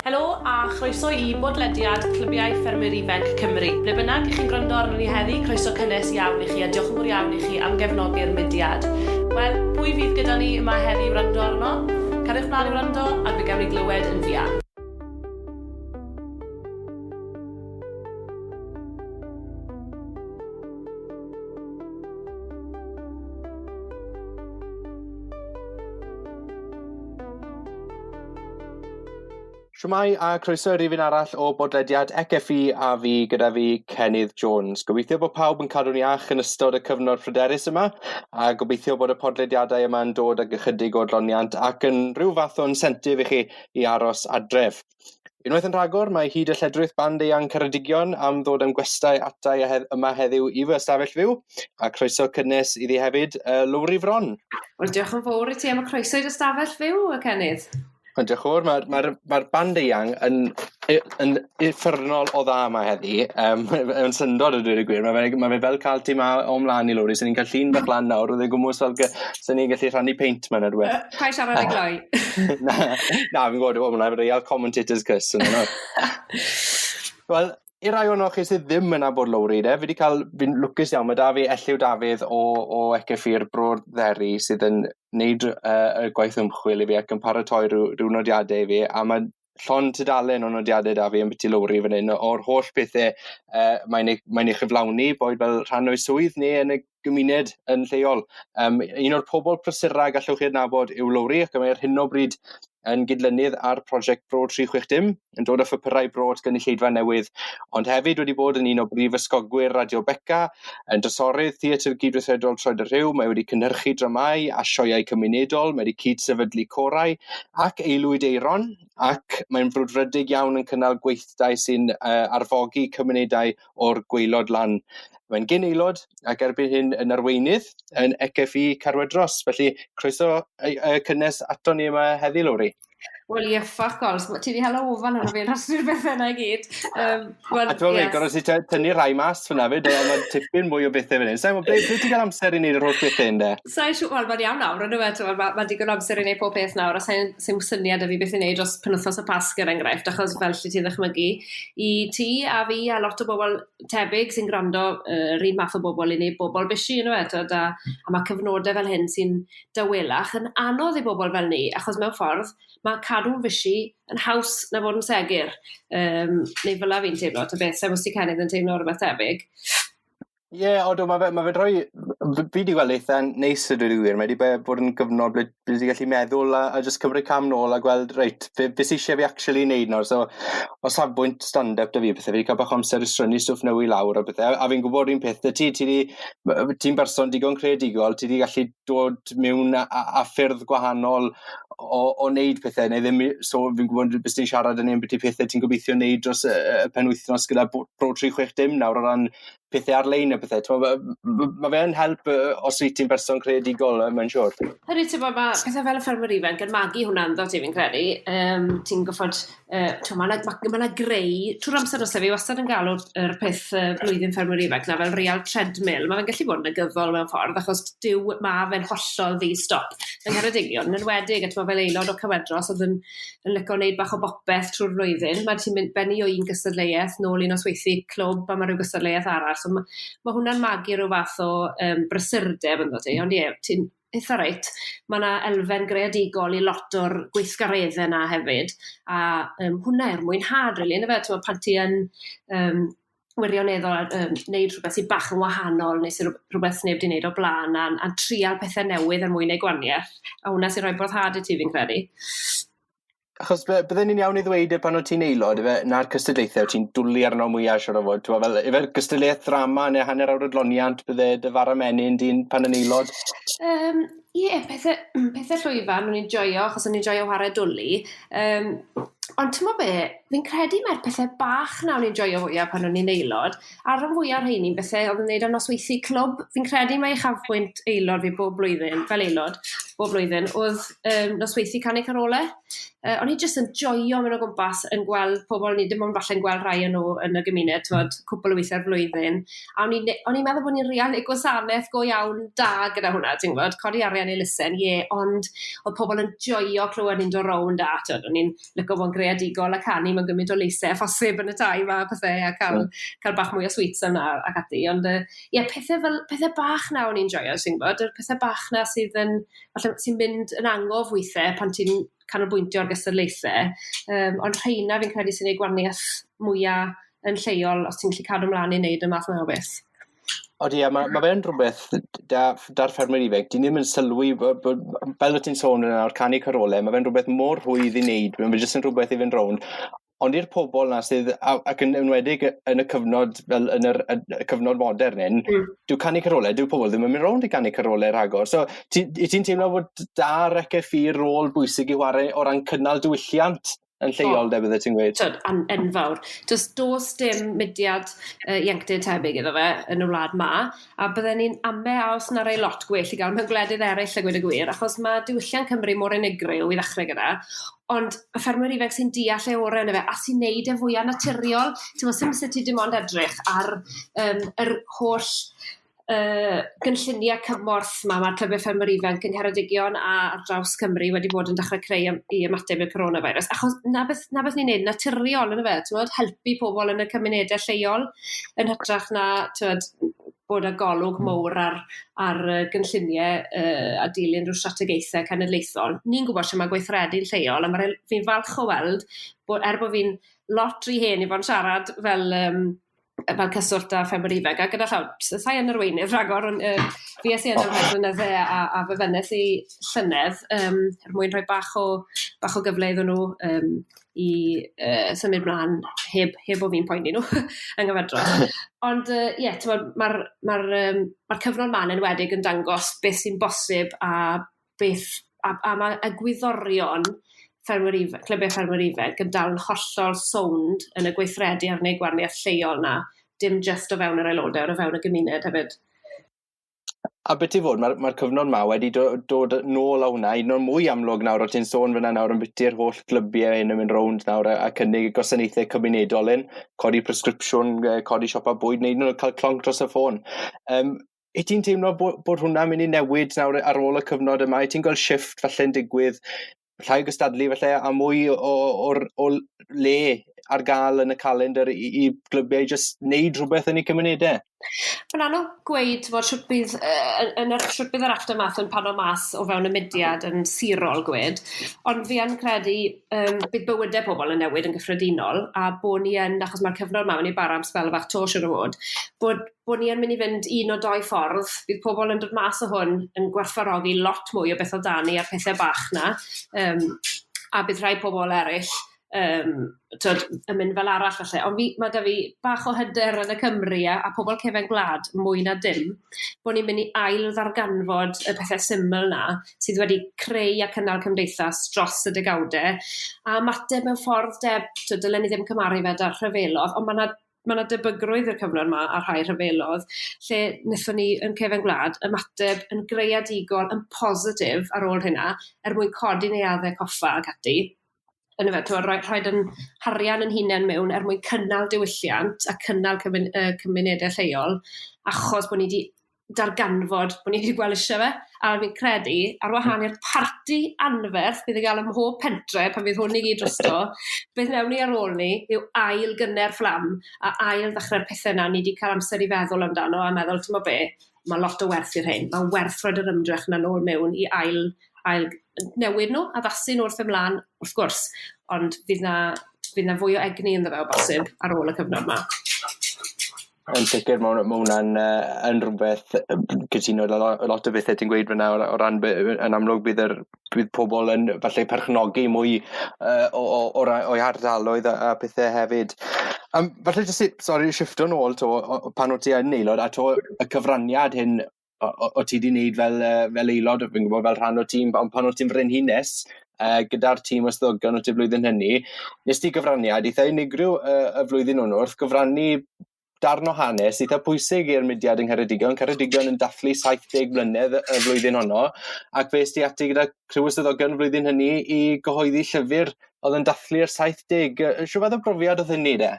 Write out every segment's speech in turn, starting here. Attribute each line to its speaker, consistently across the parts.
Speaker 1: Helo a chroeso i bodlediad Clybiau Ffermwyr Ifanc Cymru. Ble bynnag i chi'n gwrando arnon ni heddi, croeso cynnes iawn i chi a diolch yn fawr iawn i chi am gefnogi'r mudiad. Wel, pwy fydd gyda ni yma heddi i wrando arno? Cariwch mlaen i wrando a fe gawn ni glywed yn fuan.
Speaker 2: Shwmae a croeso i rifyn arall o bodlediad ECFI a fi gyda fi Cennydd Jones. Gobeithio bod pawb yn cadw'n iach yn ystod y cyfnod pryderus yma a gobeithio bod y podlediadau yma'n dod ag ychydig o adloniant ac yn rhyw fath o insentif i chi i aros adref. Unwaith yn rhagor, mae hyd y lledrwyth band eang Ceredigion am ddod am gwestai atai a hedd yma heddiw i fy ystafell fyw, a croeso cynnes iddi hefyd, uh, Lowri Fron.
Speaker 1: Wel, diolch yn fawr i ti am y croeso i'r ystafell fyw, y Cennydd.
Speaker 2: Ond diolch yn fawr, mae'r mae mae band eang yn, yn uffernol o dda yma heddi. Um, yn syndod o dweud y gwir. Mae fe, mae fe fel cael ti ma o mlaen i Lowri, sy'n ni'n cael llun bach lan nawr, oedd e'n gwmws fel sy'n ni'n gallu rhannu peint ma'n
Speaker 1: rhywbeth. Uh, Paid siarad i gloi.
Speaker 2: na, na, fi'n gwybod, o, mae'n real commentator's curse yna. Wel, i rai ohonoch chi sydd ddim yn nabod Lowri, de, fi wedi cael, fi'n lwcus iawn, mae da fi Elliw Dafydd o, o Eceffir Bro'r Dderi sydd yn neud uh, y gwaith ymchwil i fi ac yn paratoi rhyw, rhyw nodiadau i fi, a mae llond tudalen o nodiadau da fi ambiti Lowri fan hyn, o'r holl bethau uh, mae'n ei, mae ei chyflawni, boed fel rhan o'i swydd neu yn y gymuned yn lleol. Um, un o'r pobl prysura gallwch chi adnabod yw Lowri, ac mae ar hyn o bryd yn gydlynydd ar prosiect Bro 360, yn dod â phapurau bro at gynulleidfa newydd, ond hefyd wedi bod yn un o brif ysgogwyr Radio Beca, yn drysorydd Theatr Gydweithredol Troed y Rhyw, mae wedi cynhyrchu dramâu a sioeau cymunedol, mae wedi cyd-sefydlu corau ac Aelwyd Aeron, ac mae'n frwdfrydig iawn yn cynnal gweithdai sy'n uh, arfogi cymunedau o'r gwaelod lan. Mae'n gyn aelod ac erbyn hyn yn arweinydd yn ECFI Carwedros. Felly, croeso y cynnes ato ni yma heddi, Lowri.
Speaker 1: Wel, ie, fuck all. Ti wedi hala ofan arno fi yn rhosnu'r bethau yna i gyd.
Speaker 2: Um, well, A ti'n yes. gorfod ti tynnu rhai mas fyna fyd, ond mae tipyn mwy o bethau fan hyn. Sa'n ble, ble ti'n cael amser i wneud yr holl bethau hyn, de?
Speaker 1: Sa'n siŵr, wel, mae'n iawn nawr, ond yw e, mae ma digon amser i wneud pob peth nawr, a sa'n sa syniad a fi beth i wneud dros penwythnos y Pasg, er enghraifft, achos fel lle ti'n ddychmygu, i ti a fi a lot o bobl tebyg sy'n gwrando yr un math o bobl i ni, bobl busy yn yw e, a, a mae cyfnodau fel hyn sy'n dawelach yn anodd i bobl fel ni, achos mewn ffordd mae cadw'n busy yn haws na fod yn segur. Um, neu fel la fi'n teimlo, ta beth, sa'n os ti Cennydd yn teimlo rhywbeth tebyg.
Speaker 2: Ie, yeah, odw, mae fe, ma fe'n rhoi... Fi wedi gweld eitha neis y dweud y gwir. Mae wedi bod yn gyfnod ble ble wedi gallu meddwl a, a just cymryd cam nôl a gweld, reit, be, be sy'n eisiau fi actually wneud nawr. So, o safbwynt stand-up da fi, pethau, fi wedi cael bach o amser i srynnu stwff newydd lawr a pethau. A, a fi'n gwybod un peth, ti, ti di, ti'n berson digon creadigol, ti wedi gallu dod mewn a, a, a ffyrdd gwahanol o, o wneud pethau, neu ddim, so fi'n gwybod beth ti'n siarad yn ein beth pethau ti'n gobeithio wneud dros y, y penwythnos gyda Bro 360 nawr o ran pethau ar-lein a pethau. Mae ma fe'n help os wyt ti'n berson creadigol, mae'n siŵr.
Speaker 1: Hynny, ti'n bod, mae pethau fel y ffermwyr ifanc yn magu hwnna ynddo ti, fi'n credu. Um, ti'n goffod, uh, mae yna ma, ma greu, trwy'r amser os fi wastad yn galw yr peth uh, blwyddyn ffermwyr ifanc na fel real treadmill. Mae fe'n gallu bod yn negyddol mewn ffordd, achos dyw, mae fe'n hollol ddi-stop. Yng Ngheredigion, yn enwedig, a ti'n fel aelod o Cywedros, oedd yn yn lico wneud bach o bopeth trwy'r flwyddyn. Mae ti'n mynd benni o un gystadleuaeth nôl i nosweithi clwb a mae rhyw gystadleuaeth arall. So mae, ma hwnna'n magu rhyw fath o um, brysurdeb ynddo ti. Ond ie, ti'n eitha reit. Mae yna elfen greadigol i lot o'r gweithgareddau yna hefyd. A um, hwnna yw'r mwynhad, really, yna fe? Ti'n pan ti yn um, wirioneddol um, wneud rhywbeth sy'n bach yn wahanol neu sy'n rhywbeth neb wedi wneud o blaen a, a trial pethau newydd er mwyn ei gwaniaeth. A hwnna sy'n rhoi boddhad i ti fi'n credu.
Speaker 2: Achos bydden ni'n iawn i ddweud e pan o ti'n aelod, efe, na'r cystadlaethau ti'n dwlu arno mwyaf siwr o fod. Ti'n fel, efe gystadleuaeth ddrama neu hanner awr adloniant bydde dy fara menyn di'n pan yn aelod?
Speaker 1: Um, Ie, yeah, pethau, pethau llwyfan o'n i'n joio, achos o'n i'n joio chwarae dwlu. Um, ond ti'n be, fi'n credu mae'r pethau bach na o'n i'n joio fwyaf pan o'n i'n aelod, a'r rhan fwyaf o'r rheini'n bethau oedd yn wneud ar nosweithi clwb. Fi'n credu mae uchafbwynt aelod fi bob blwyddyn fel aelod, bob blwyddyn, oedd nosweithi canu carole. O'n i jyst yn joio mynd o gwmpas yn gweld pobl, ni dim ond falle'n gweld rhai o'n nhw yn y gymuned, t'mod, cwpl o weithiau'r flwyddyn. A o'n i'n meddwl bod ni'n real neud gwasanaeth go iawn da gyda hwnna, ti'n gwybod, codi arian i elusen, ie, ond oedd pobl yn joio clywed ni'n dod rownd a, t'mod, o'n i'n lico bod yn greadigol a canu mewn gymaint o leisau a phosib yn y tai 'ma a pethe a cael cael bach mwy o sweets yna ac ati, ond ie, pethau fel, pethau bach 'na o'n i'n joio, ti'n gwybod, yr pethau bach 'na sydd yn, falle, sy'n mynd yn angof weithiau pan ti'n canolbwyntio ar gystadlaethau, ond rheina fi'n credu sy'n neud gwahaniaeth mwya yn lleol os ti'n gallu cadw mlaen i wneud y math yna o beth.
Speaker 2: Odi, a ma fe'n rhywbeth da'r ffermwyr ifanc, dyn ni ddim yn sylwi, bod, fel o ti'n sôn yna o'r canu carolau, mae fe'n rhywbeth mor rhwydd i wneud, mae fe jyst yn rhywbeth i fynd rownd. Ond i'r pobl na sydd, ac yn enwedig yn y cyfnod, fel yn y cyfnod modern hyn, dyw canu carolau, dyw pobl ddim yn mynd rownd i ganu carolau rhagor. So, ti'n ti teimlo bod da'r RCFI rôl bwysig i chwarae o ran cynnal diwylliant yn lleol, de, bydde ti'n gweud?
Speaker 1: Tyd, enfawr. Does dim mudiad ieuenctid tebyg iddo fe yn y wlad ma, a bydden ni'n ame a os na rei lot gwell i gael mewn gwledydd eraill a gweud y gwir, achos mae diwylliant Cymru mor unigryw i ddechrau gyda, ond y ffermwyr ifanc sy'n deall e orau yna fe, a sy'n neud e fwyaf naturiol. Ti'n gwbod, sim sut ti dim ond edrych ar yr holl gynlluniau cymorth 'ma mae'r clybiau ffermwyr ifanc yng Ngheredigion a ar draws Cymru wedi bod yn dechrau creu i ymateb i'r coronavirus. Achos na beth ni'n neud naturiol yna fe, ti'n gwbod, helpu pobl yn y cymunedau lleol yn hytrach na, ti'n gwbod, bod â golwg mowr ar gynlluniau a dilyn rhyw strategaethau cenedlaethol. Ni'n gwybod sut mae gweithredu'n lleol, a fi'n falch o weld bod, er bod fi'n lot rhy hen i fod yn siarad fel cyswllt â ffermwyr ifanc, a gyda llaw, sa i yn arweinydd rhagor, ond fi es i yn am rhai blynydde a fe fynnes i llynedd, er mwyn rhoi bach o gyfle iddyn nhw i symud mlaen heb o fi'n poeni nhw yng nghyfadrodd. Ond ie, yeah, mae'r ma cyfnod ma'n enwedig yn dangos beth sy'n bosib a beth a mae egwyddorion ffermwyr ifanc, clybiau ffermwyr ifanc yn dal yn hollol sownd yn y gweithredu ar wneud gwahaniaeth lleol na, dim just o fewn yr aelodau, ond o fewn y gymuned hefyd.
Speaker 2: A beth i fod, mae'r cyfnod ma wedi dod nôl â hwnna, un o'r mwy amlwg nawr, o ti'n sôn fyna nawr yn byty'r holl glybiau hyn yn mynd rownd nawr a cynnig gwasanaethau cymunedol hyn, codi presgripsiwn, codi siopa bwyd, neu nhw'n cael clonc dros y ffôn. I ti'n teimlo bod hwnna'n mynd i newid nawr ar ôl y cyfnod yma? I ti'n gweld shift falle'n digwydd, llai o gystadlu falle, a mwy o le ar gael yn y calendar i glybiau jyst wneud rhywbeth yn eu cymunedau?
Speaker 1: Mae'n anodd gweud fod shwt bydd yn yr, shwt bydd yr aftermath yn pano mas o fewn y mudiad yn sirol gwed, ond fi yn credu bydd bywydau pobl yn newid yn gyffredinol, a bod ni yn, achos mae'r cyfnod yma mynd i bara am sbel fach to siwr o fod, bod ni yn mynd i fynd un o doi ffordd, bydd pobl yn dod mas o hwn yn gwerthfawrogi lot mwy o beth o dan ni a'r pethau bach na, a bydd rhai pobl eraill twyd, yn mynd fel arall falle. Ond mae da fi bach o hyder yn y Cymru a pobl cefen gwlad mwy na dim, bod ni'n mynd i ail ddarganfod y pethau syml na sydd wedi creu a cynnal cymdeithas dros y degawdau, a ymateb mewn ffordd deb, twyd, dylen ni ddim cymharu fe da'r rhyfelodd, ond mae 'na debygrwydd i'r cyfnod yma a rhai rhyfelodd, lle wnaethon ni yn cefen gwlad ymateb yn greadigol, yn positif ar ôl hynna, er mwyn codi neuaddau coffa ac ati. Yn y fe, rhoi yn harian yn hunain mewn er mwyn cynnal diwylliant a cynnal cymunedau lleol, achos bod ni wedi darganfod bod ni wedi gweld eisiau fe. A fi'n credu, ar wahân i'r parti anferth bydd ei gael ym mhob pentre pan fydd hwn i gyd drosto, beth wnewn ni ar ôl ni yw ail gynnu'r fflam a ail ddechrau'r pethau yna ni wedi cael amser i feddwl amdano a meddwl, ti'n be, mae lot o werth i'r hyn. Mae werth roed yr ymdrech yna nôl mewn i ail newid nhw, addasu nhw wrth ymlaen, wrth gwrs, ond fydd na fwy o egni ynddo fe o bosib ar ôl y cyfnod yma.
Speaker 2: Yn sicr, mae hwnna'n yn rhywbeth cytuno lot o bethau ti'n gweud fyna o ran, yn amlwg bydd pobl yn falle perchnogi mwy o'i hardaloedd a pethau hefyd. Falle jyst, sori, shifto nôl to, pan o ti yn aelod, a to y cyfraniad hyn o ti wedi wneud fel aelod, fi'n gwybod fel rhan o'r tîm, ond pan o ti'n frenhines gyda'r tîm o swyddogion o ti blwyddyn hynny, nes ti gyfraniad eitha unigryw y flwyddyn hwnnw wrth gyfrannu darn o hanes eitha pwysig i'r mudiad yng Ngheredigion. Ceredigion yn dathlu 70 mlynedd y flwyddyn honno, ac fe esti ati gyda criw o swyddogion y flwyddyn hynny i gyhoeddi llyfr oedd yn dathlu'r 70. Shwt fath o brofiad oedd hynny de?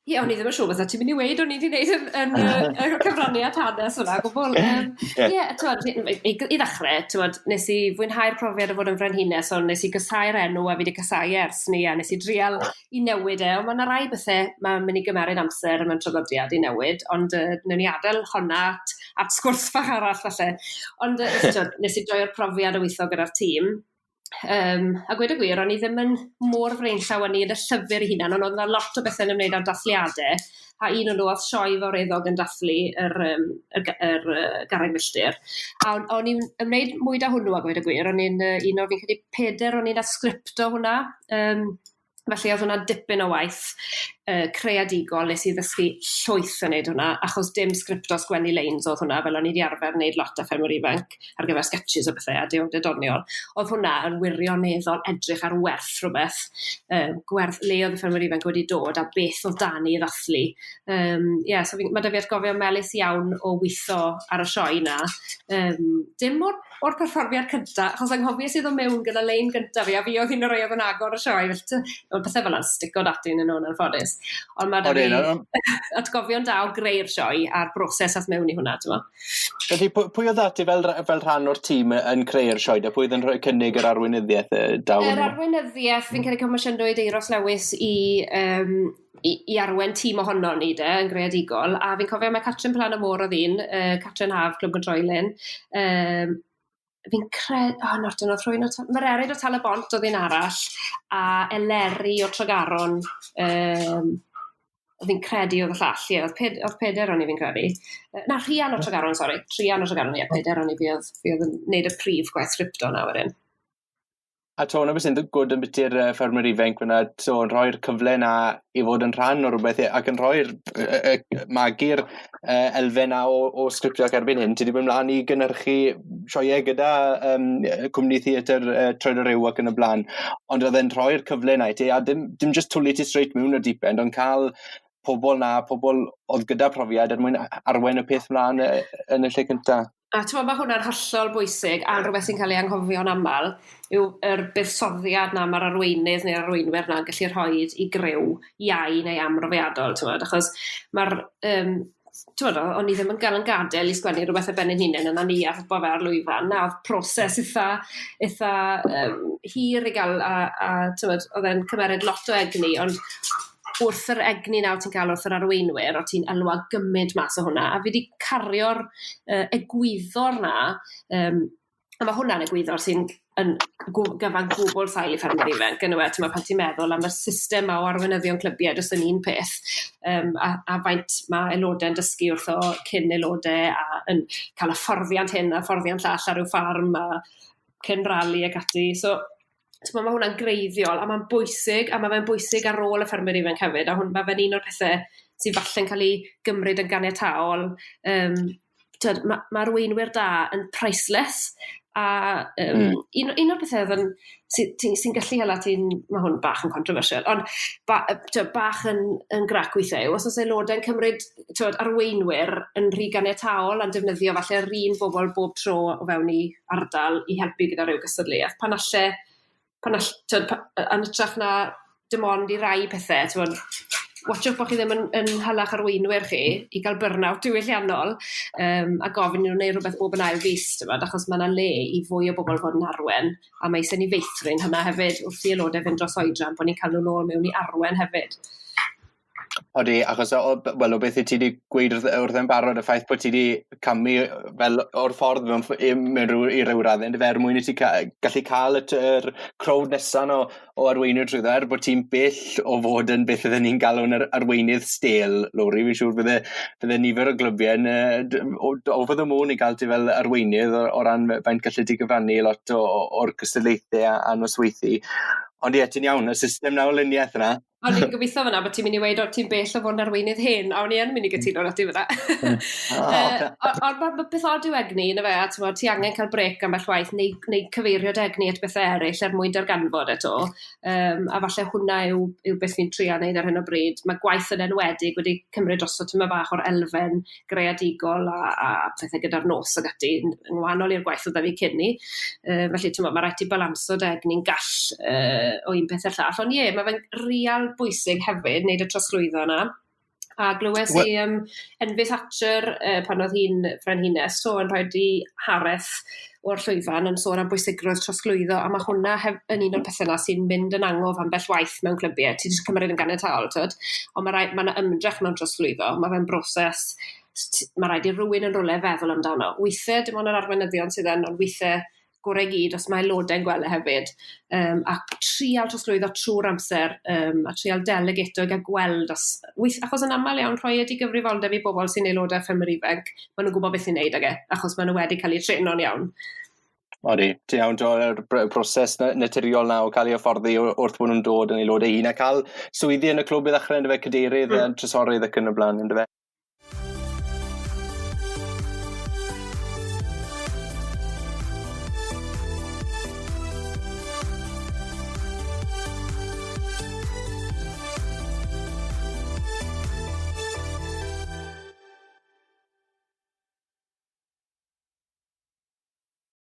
Speaker 1: Ie, o'n i ddim yn siŵr beth ti'n mynd i weud o'n i wedi gwneud yn y cyfraniad hanes hwnna, gwbl. Ie, yeah, t'mod, i ddechrau, t'mod, nes i fwynhau'r profiad o fod yn frenhines, ond nes i gysau'r enw a fi wedi cysau ers ni, a nes i drial i newid e, ond mae yna rai bethau mae'n mynd i gymeryd amser mewn traddodiad i newid, ond wnawn ni adael honna at sgwrs fach arall falle. Ond t'mod, nes i joio'r profiad o weithio gyda'r tîm. A gweud y gwir, o'n i ddim yn mor freunllaw â ni yn y llyfr ei hunan, ond oedd yna lot o bethau'n ymwneud â'r dathliadau, a un o'n nhw oedd sioe fawreddog yn dathlu yr garreg milltir. A o'n i'n ymwneud mwy da hwnnw a gweud y gwir, o'n i'n un o'r, fi'n credu, peder o'n i'n asgripto hwnna. Felly oedd hwnna dipyn o waith creadigol, nes i ddysgu llwyth yn neud hwnna, achos dim sgripto sgwennu leins oedd hwnna, fel o'n i wedi arfer wneud lot â ffermwyr ifanc ar gyfer sketches o bethau a diod doniol. Oedd hwnna yn wirioneddol edrych ar werth rhywbeth, gwerth le oedd y ffermwyr ifanc wedi dod a beth oedd dan i ddathlu. Yeah, so mae da fi atgofion melys iawn o weithio ar y sioe na. Dim o'r perfformiad cynta, achos anghofies i ddod mewn gyda lein gyntaf fi, a fi oedd un o'r rhai oedd yn agor y sioe, felly oedd pethau fel yna'n stico dati yn nhw'n anffodus. Ond mae da fi atgofion da o greu'r sioe a'r broses ath mewn i hwnna, ti'n mo.
Speaker 2: Felly, pwy oedd ati fel rhan o'r tîm yn creu'r sioe, da? Pwy oedd yn rhoi cynnig yr arweinyddiaeth daw?
Speaker 1: Yr arweinyddiaeth, fi'n credu comisiynwyd Eiros Lewis i arwen tîm ohono ni de, yn greadigol, a fi'n cofio mae Catrin Plan y Môr oedd un, Catrin Haf, Clwb Gydroelyn, fi'n cred, oh, Norton, oedd rhywun o, Mererid o Tal y Bont oedd un arall, a Eleri o Tregaron, fi'n credu oedd y llall, ie, oedd peder o'n i fi'n credu. Na, Rhian o Tregaron, sori, Rhian o Tregaron, ie, peder o'n i fi oedd yn neud y prif gwaith sgripto na wedyn.
Speaker 2: A to, na beth sy'n gwrdd yn biti'r ffermwyr ifanc fyna, so yn rhoi'r cyfle na i fod yn rhan o rhywbeth ac yn rhoi'r magu'r elfen na o sgriptio ac erbyn hyn, ti wedi mynd mlaen i gynhyrchu sioeau gyda cwmni theatr Troed y Rhyw ac yn y blaen, ond oedd e'n rhoi'r cyfle na i ti, a dim just twlu ti straight mewn o'r deep end, ond cael pobl na, pobl oedd gyda profiad er mwyn arwain y peth mlaen yn y lle cyntaf.
Speaker 1: A ti'n mae hwnna'n hollol bwysig a rhywbeth sy'n cael ei anghofio'n aml yw yr buddsoddiad na mae'r arweinydd neu'r arweinwyr na'n gallu rhoi i griw iau neu amrofiadol, ti'n achos mae'r ti'n o'n i ddim yn gael yn gadael i sgwennu rhywbeth ar ben ein hunain yna ni a rhywbeth fe ar lwyfan. Na, oedd proses eitha hir i gael a ti'n oedd e'n cymeryd lot o egni, ond wrth yr egni nawr ti'n cael wrth yr arweinwyr, o ti'n elwa gymaint mas o hwnna. A fi wedi cario'r egwyddor na, a mae hwnna'n egwyddor sy'n yn gyfan gwbl sail i ffermwyr ifanc, yn yw e, ti'n pan ti'n meddwl am y system o arweinyddion clybiau jyst yn un peth, a faint mae aelodau'n dysgu wrtho cyn aelodau a yn cael hyfforddiant hyn a hyfforddiant llall ar ryw ffarm a cyn rali ac ati. So, mae hwnna'n greiddiol a mae'n bwysig, a mae fe'n bwysig ar ôl y ffermwyr ifanc hefyd, a hwn, mae fe'n un o'r pethau sy'n falle'n cael ei gymryd yn ganiataol. Mae arweinwyr da yn priceless, a un o'r pethau oedd yn, sy'n sy gallu hela ti'n, mae hwn bach yn controversial, ond bach yn grac weithiau yw, os oes aelodau'n cymryd arweinwyr yn rhy ganiataol a'n defnyddio falle'r un bobl bob tro o fewn i ardal i helpu gyda rhyw gystadleuaeth, pan alle, yn hytrach na dim ond i rai pethau, ti'n watchwch bod chi ddim yn hylach arweinwyr chi i gael burnout diwylliannol a gofyn i nhw wneud rhywbeth bob yn ail fis, ti'n achos mae yna le i fwy o bobl fod yn arwen, a mae eisiau ni feithrin hynna hefyd wrth i aelodau fynd dros oedran, bod ni'n cael nhw nôl mewn i arwen hefyd.
Speaker 2: Odi, achos o beth i ti wedi gweud wrth yn barod, y ffaith bod ti wedi camu fel o'r ffordd mewn i ryw raddau, yndyfe, er mwyn i ti gallu cael yr crowd nesaf o arweinwyr trwyddo, er bod ti'n bell o fod yn beth ydyn ni'n galw'n yr arweinydd stêl, Lowri, fi'n siŵr bydde nifer o glybiau yn over the moon i gael ti fel arweinydd o ran faint gallu ti gyfrannu lot o'r cystadlaethau a nosweithu. Ond ie, ti'n iawn, y system na o luniaeth yna.
Speaker 1: O'n i'n gobeithio fyna bod ti'n mynd i weud o ti'n bell o fod yn arweinydd hen, a o'n i yn mynd i gytuno na ti fyna. Ond ma beth od yw egni, na fe, a ti'n ti angen cael brec ambell waith, neu cyfeirio dy egni at bethau eraill er mwyn darganfod eto. A falle hwnna yw beth fi'n trio wneud ar hyn o bryd. Mae gwaith yn enwedig wedi cymryd drosto tyma bach o'r elfen greadigol a pethau gyda'r nos ag ati, yn wahanol i'r gwaith oedd fi cyn ni. Felly, ti'n mae rhaid ti balanso dy egni'n gall o un peth i'r llall. Ond ie, mae fe'n real bwysig hefyd wneud y trosglwyddo yna. A glywes i Enfys Thatcher pan oedd hi'n frenhines, so yn rhoi di hareth o'r llwyfan yn sôn am bwysigrwydd trosglwyddo, a mae hwnna yn un o'r pethau yna sy'n mynd yn angof ambell waith mewn clybiau. Ti jyst cymryd yn ganiataol, tyd? Ond mae yna ymdrech mewn trosglwyddo, mae fe'n broses, mae rhaid i rywun yn rhywle feddwl amdano. Weithiau, dim ond yr arweinyddion sydd yn, ond weithiau gorau gyd os mae aelodau'n gweld e hefyd. A trial trosglwyddo trwy'r amser a trial delegato a gweld os... Weith, achos yn aml iawn rhoi e di gyfrifoldeb i bobl sy'n aelodau ffermwyr ifanc, maen nhw'n gwybod beth i'n neud ag e, achos maen nhw wedi cael eu treno'n iawn.
Speaker 2: Odi, ti'n iawn, o'r broses naturiol na o cael ei hyfforddi wrth bod nhw'n dod yn aelodau hun a cael swyddi yn y clwb i ddechrau, yndyfe, cadeirydd, trysorydd ac yn y blaen, yndyfe.